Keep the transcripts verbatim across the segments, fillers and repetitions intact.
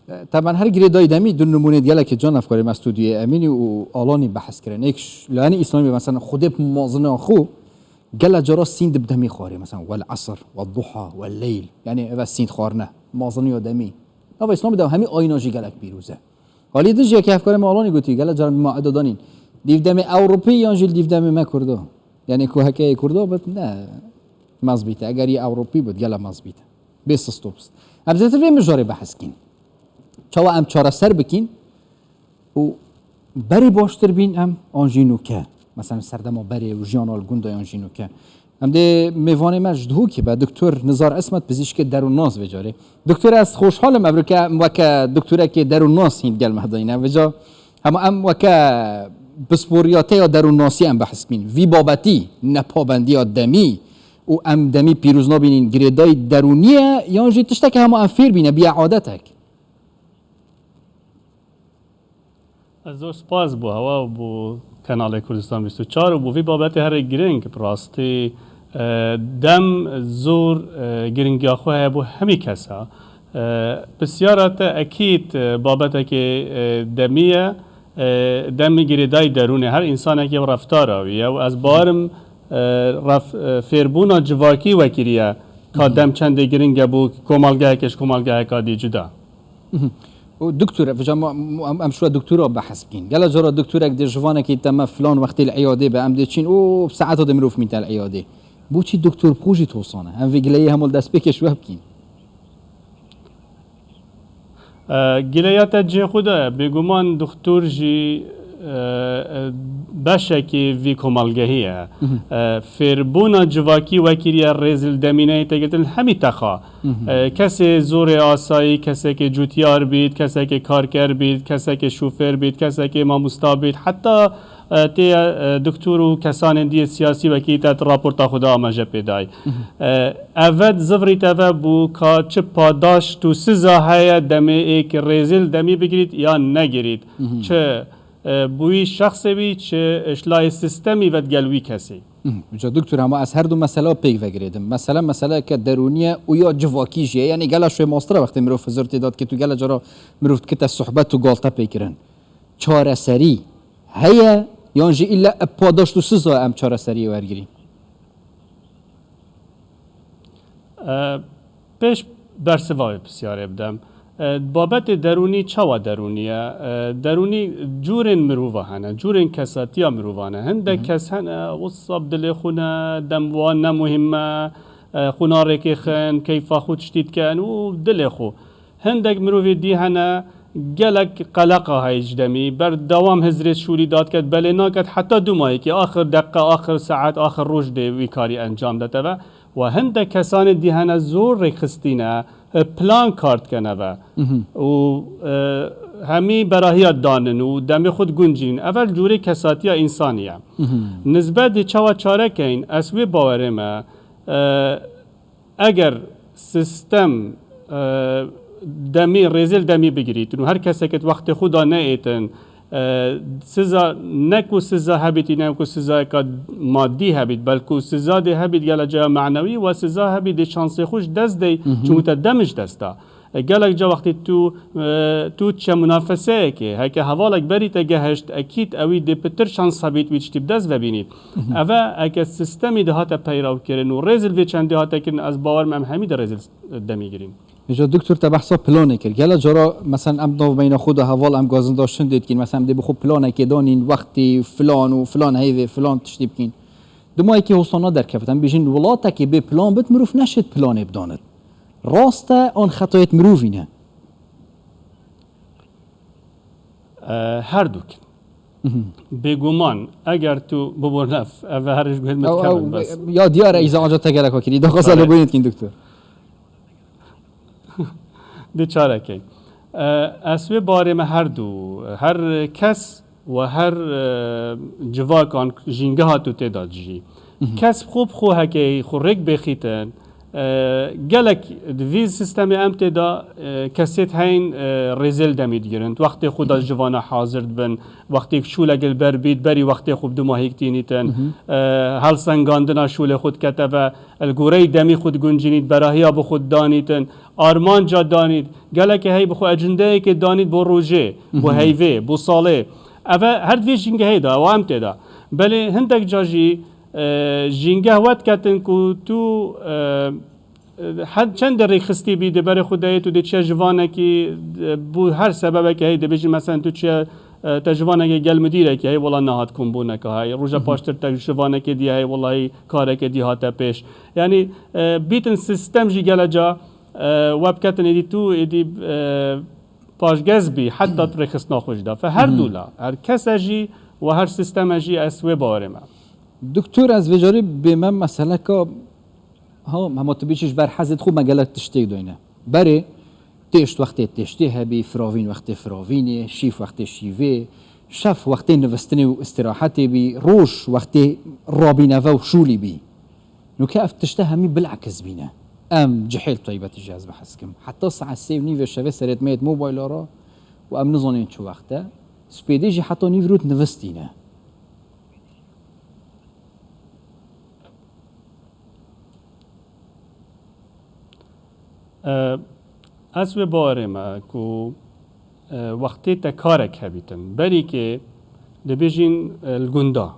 Teben her girêdayî demî du nimûnê gelekî can ev xwarê me stûdyoyê Emînî û Alanî behs kirin. Êk ş-, li yanî îslamî mesela Xwedê bi mazina xwe gele cara sîn dib demî xwarê. Mesela wel esr, wel duha, wel leyl. Yanî eve sîn xwarine. Maziniya demî. Nava îslamî de hemî ayna jî gelek pîroz e. Alî din jî yekê hevkarê me Alanî gotî, gele cara ma eda danîn. Dîv demê Ewropî yan jî dîv demê me Kurdo. Yanî ku heke yê Kurdo bit, ne. Mezbîte. Eger yê Ewropî bit, gele mezbîte. Bê sist û pist. Em zêtir vê mijarê behs kîn. Çawa em çareser bikîn û berê baştir bîn em an jî nûke. Mesela serdema berê û jiyana li gunda yan jî nûke. Em dê mêvanê me ji Duhokê be, Doktor Nizar Ismet, pizîşkê derûnnas vê carê. Doktor, ez xweşhal im, evroke em weke doktorekê derûnnas hîn gel me dayîne. Vêca hema em weke pisporiyatê ya derûnnasî em behs bîn. Vî babetî nepabendiya demî û em demî pîroz nabînîn girêdayî derûnî ye, yan jî tişteke hema em fêr bîne, biye adetek? Ez zor spas bo hewa û bo Kanalê Kurdistan bîst û çar û bo vî babetê herê giring, bi rastî, e, dem zor, e, giringiya xwe heye bo hemî kesa. E, pisyara te ekîd, e, babetekê, e, demî ye. E, demî girêdayî derûnê her însanekê û reftara wî ye û ez bawerim, e, ref-, e, fêrbûna civakî wekiriye ka dem çendê giring e bo komalgehekê ji komalgeheka dî cuda. Mhm. Û doktor, vêca ma, em, em şûya doktora behs bikîn. Gela cara doktorek dê ji vanekî te me filan wextê li eyadê be, em dê çîn, û saeta dê mirov mîte li eyadê. Boçî doktor bi xwe jî tosane? Em vê gileyê hemû li destpêkê ji we bikîn. E, gileya te cihê xwe de ye. Bêguman doktor jî, e, e, beşekî vî komelgehî ye. Mhm. E, fêrbûna civakî wekiriye rêzil demîneyê têgirtin hemî texa. Mhm. E, kesê zorê asayî, kesekê cûtiyar bît, kesekê karker bît, kesekê şofêr bît, kesekê mamosta bît, heta, e, tê, e, doktor û kesanên diyê siyasî wekî te raporta xwe de amaje pê dayî. Mhm. E, evet, zivrî te ve bû ka çi padaşt û siza heye demê êk rêzil demî bigirît yan negirît. Mhm. Çi, e, bûyî şexsê wî, çi ji layê sistemî ve digel wî kesî. Mhm. Ca doktor, hema ez her du mesela pêk vegirêdim. Mesela, meseleyeke derûnî ye û ya civakî jî ye. Yanî gela şwê mastir e wextê mirov hizir tê de dike, tu gela cara mirov dikite sohbet û galte pê kirin. Çareserî heye yan jî îlle bi padaşt û siza em çareseriyê wergirîn? E, pêş bersiva wê pisyarê bidem. E, babetê derûnî çawa derûnî ye? E, derûnî curên mirova hene, curên kesatiya mirovan e. Hindek kes hene, wisa bi dilê xwe ne, dem wan ne muhîm e, e, xwe narêkêxin, keyfa xwe tiştî dikin û dilê xwe. Hindek mirovê dî hene, gelek qeleqa heye ji demî, berdewam hizrê şûlî dadiket, belê naket heta dûmayekê, axir deqe, axir saet, axir roj dê wî karî encam de teve. Û hindek kesanê dî hene zor rêkxistî ne, e, plan kar dikene ve. Mhm. Û, e, hemî berahiya danin û demê xwe diguncînin. Ev her cûrê kesatiya însanî ye. Mhm. Nizbetê çawa çare keyin, ez wê bawerê me, e, eger sistem, e, demî, rêzil demî bigirîtin û her kesek di wextê xwe de neêtin, e, siza, ne ku siza hebîtî, ne ku sizayeka madî hebît, belku siza dê hebît gele caya manewî, we siza hebît dê şansê xwe ji dest dey, Mhm. çimû te dem ji dest da. E, gelek ca wextê tu, e, tu çe munafeseyekê, heke hevalek berî te gehişt, ekîd ewî dê pitir şans hebît wî tiştî bi dest vebînît. Mhm. Eve eke sistemî de hate peyrev kirin û rêzil vê çendê hate kirin, ez bawer me em hemî de rêzil demî girîn. Îja doktor te behsa planê kir. Gela cara, mesela em navbeyna xwe de heval em gazindaştin dê dikîn. Mesela em dê bi xwe planekê danîn, wextî filan û filan heyvê filan tiştî bikîn. Dima yekê hostana derkevit. Em bêjin welatekê bê plan bit, mirov neşêt planê bidanit. Rast e, an xetayêt mirovî ne? E, her du kin. Mhm. Bêguman, eger tu bibor nef, ev her ji guhêl me Ew, dikevin, ew, bes. Ya diyar e, îza aca te gerek kirî. Daxwaza Belê. lêbûyîn dikîn, doktor. Di çarekê. E, ez wê barê me her du, her kes û her, e, civak an jîngeha tu tê de dijî. Mhm. Kes xwe bi xwe heke xwe rêk bêxîtin, E, gelek di vî sistemê em tê de, e, kesêt heyn, e, rêzê li demî digirin. Wextê xwe de ji vana hazir dibin. Wextê şûlek li ber bît, berî wextê xwe bi dumahîk tînîtin. E, helsengandina şûlê xwe dikete ve, li goreyî demî xwe diguncînît, berahiya bi xwe danîtin, armanca danît. Gelekê hey bi xwe ecindeyekê danît bo rojê, bo heyvê, bo salê. Ev e her di vê jîngehê de, ew em tê de. Belê hindek ca jî, e, jîngeh wet ketin ku tu, e, her çend rêxistî bî, di berê xwe de yê tu dê çiye ji vanekî, e, bû her sebebekê hey dibêjin, mesela tu çiye, e, te ji vanekê gel mudirekî hey, wela nehat kombûneka hey, roja paştir te ji vanekê dî hey, wela hey karekê dî hate pêş. Yanî, e, bîtin sistem jî gele ca, e, we biketin êdî tu êdî, e, paşgez bî, heta tu rêxistina xwe jî da. Fe her du la, her kese jî û her sisteme jî ez wê bawerê me. Doktor, ez vê carê bême meseleka, ha, hema tu bî çi ji ber hezê xwe me gelek tiştê doyne. Berê têşt wextê têştê hebî, firavîn wextê firavînê, şîf wextê şîvê, şef wextê nivistinê û îstirahetê bî, roj wextê rabîneve û şûlî bî. Nûke ev tişte hemî bilakis bîne. Em cihêl taybetî jî ez behs kim. Heta saet sê û nîvê şevê serêt meyet mobayla re û em nizanên çi wext e. Spêdê jî heta nîv rût nivistîne. E, ez wê bawerê me ku, e, wextê te karek hebîtin. Berîkê dibêjin, e, li gunda.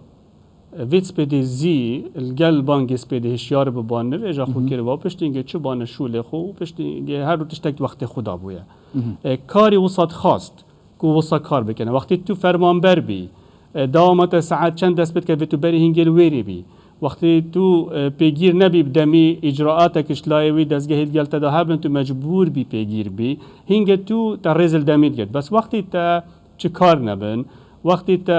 E, vê spêdê zî li gel bangê spêdê hişyar biban nivêja xwe kiriba, piştîngê çi bane şûlê xwe û piştîngê her du tiştek wextê xwe da bûye. E, karî wisa dixwast ku wisa kar bikene. Wextê tu fermanber bî, e, dawama te saet çend dest pê dike vê tu berî hingê li wêrê bî. Wextê tu, e, pêgîr nebî bi demî îcraatek ji layê wî dezgehê digel te de hebin, tu mecbûr bî pêgîr bî. Hingê tu te rêz li demî digirt. Bes wextê te çi kar nebin, wextê te,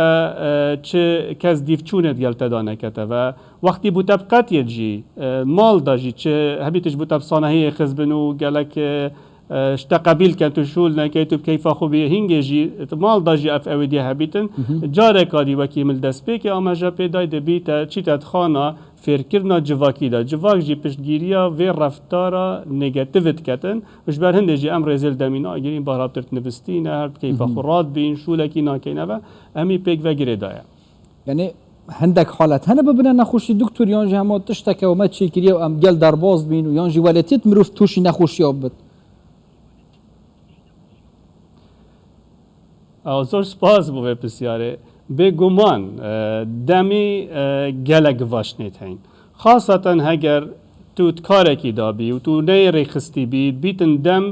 e, çi kes dîvçûnê digel te de nekete ve, wextê bû te bi qetiyê jî, e, mal de jî çi hebî tu ji bo te bi sanahiyê xizbin û gelek, e, e, ji te qebîl ken, tu şûl nekey, tu bi keyfa xwe bî, hingê jî, tu mal da jî ev ewêdiye hebîtin. Careka dî wekî min li destpêkê amaje pê dayî, dibî te çî te dixana fêrkirina civakî de. Civak jî piştgiriya vê reftara negatif diketin. Ji ber hindê jî em rêzê li demî nagirîn, bahra pitir nivistî ne, her bi keyfa xwe radibîn, şûlekî nakeyn. Ev e, em î pêk ve girêdaye. Yanî hindek halet hene bibine nexweşî doktor, yan jî hema tişteke we me çêkiriye û em gel derbas dibîn û yan jî welatiyet mirov tûşî nexweşiya bibit? Ew zor spas bo vê pisyarê. Bêguman, e, demî, e, gelek givaşnêt heyn. Xaseten heger tu di karekî de bî û tu neyê rêxistî bî, bîtin dem,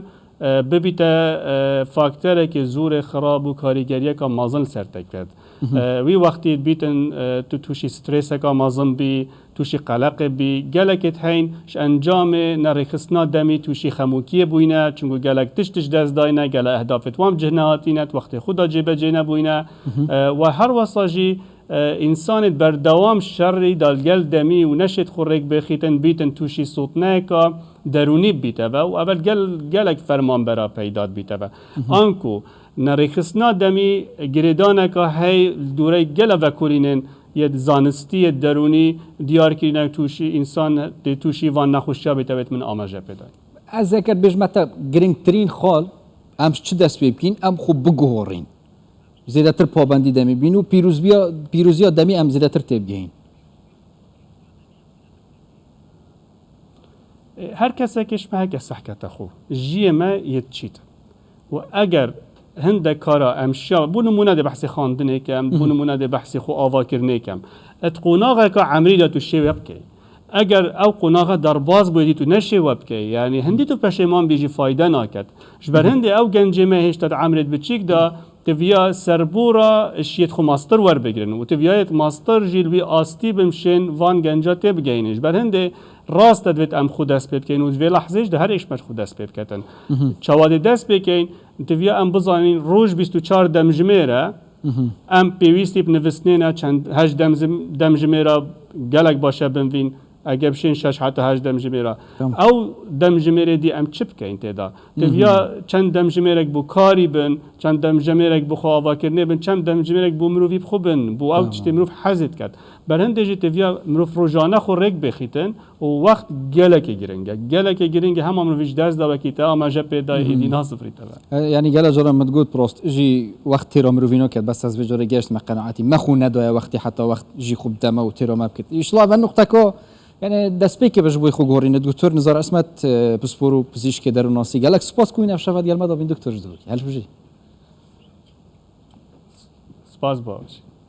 e, bibîte, e, faktorekê zûrê xirab û karîgeriyeka mezin li ser te ket. E, wî wextî bîtin, e, tu tûşî strêseka mezin bî, tûşî qeleqê bî, gelekêt heyn ji encamê nerêxistina demî tûşî xemokiyê bûyne, çunku gelek tişt ji dest dayne, gelek ehdafêt wan bi cih nehatîne, di wextê xwe de cêbecê nebûyne. E, we her wesa jî, e, însanêt berdewam şerî de li gel demî û neşêt xwe rêk bêxîtin, bîtin tûşî sotneyeka derûnî bibîte ve û evel gel-, gelek fermanbera peyda dibîte ve. Anku nerêxistina demî girêdaneka hey li dûrey gele vekolînên yê zanistî yê derûnî diyar kirîne tûşî însan dê tûşî van nexweşiya bête wêt min amaje pê dayî. Ez eger bêjme te girîngtirîn xal, em ji çi dest pê bikîn, em xwe biguhorîn. Zêdetir pabendî demî bîn û pîrozbiya-, pîroziya demî em zêdetir têbigihîn. E, her kesekê ji me heke sehkete xwe. Jiyê me yê çît. Û eger hindek kara em şiya, bo nimûne dê behsê xandinê kem, bo nimûne dê behsê xwe avakirinê kem. Et qonaxeka emrî de tu şêwe bikey. Eger ew qonaxa derbas bûye dî tu neşêwe bikey, yanî hindî tu peşêman bî jî fayde naket. Ji ber hindê ew gencê me hêşta di emrêt biçîk de, Tiviya serbûra şiyêt xwe mastir werbigirin û tiviyayêt mastir jî li wî astî bin şên van genca tê bigehînin. Ji ber hindê rast e divêt em xwe dest pê bikeyn û di vê lehzê jî di her êşme xwe dest pê biketin. Çawa dê dest pê keyn? Tiviya em bizanîn roj bîst û çar demjimêr e, em pêwîstî bi nivistinê ne çend heşt demzim-, demjimêra gelek baş e binvîn. Eger bişên şeş heta heşt demjimêra. Tamam. Ew demjimêrê dî em çi bikeyn tê de? Têviya çend demjimêrek bo karî bin, çend demjimêrek bo xwe avakirinê bin, çend demjimêrek bo mirovî bi xwe bin, bo ew Tamam. tiştê mirov hezê diket. Berhindê jî têviya mirov rojane xwe rêk bêxîtin û wext gelekê giring e. Gelekê giring e hema mirovî ji dest de wekî te amaje pê dayê êdî nasifrî te be. E, yanî gele caran min digot prost jî wext têra mirovî naket, bes ez vê carê gehiştime qenaetî. Me xwe nedaye wextî heta wext jî xwe bideme û têra me bikit. Îşla ve nuqteka, yanî destpêkê be ji bo xwe gorîne. Doktor Nizar Ismet, e, pispor û pizîşkê derûnasî. Gelek spas ku wî ev şeve digel me de bîn doktor ji dûrî. Helbijî. Spas baş.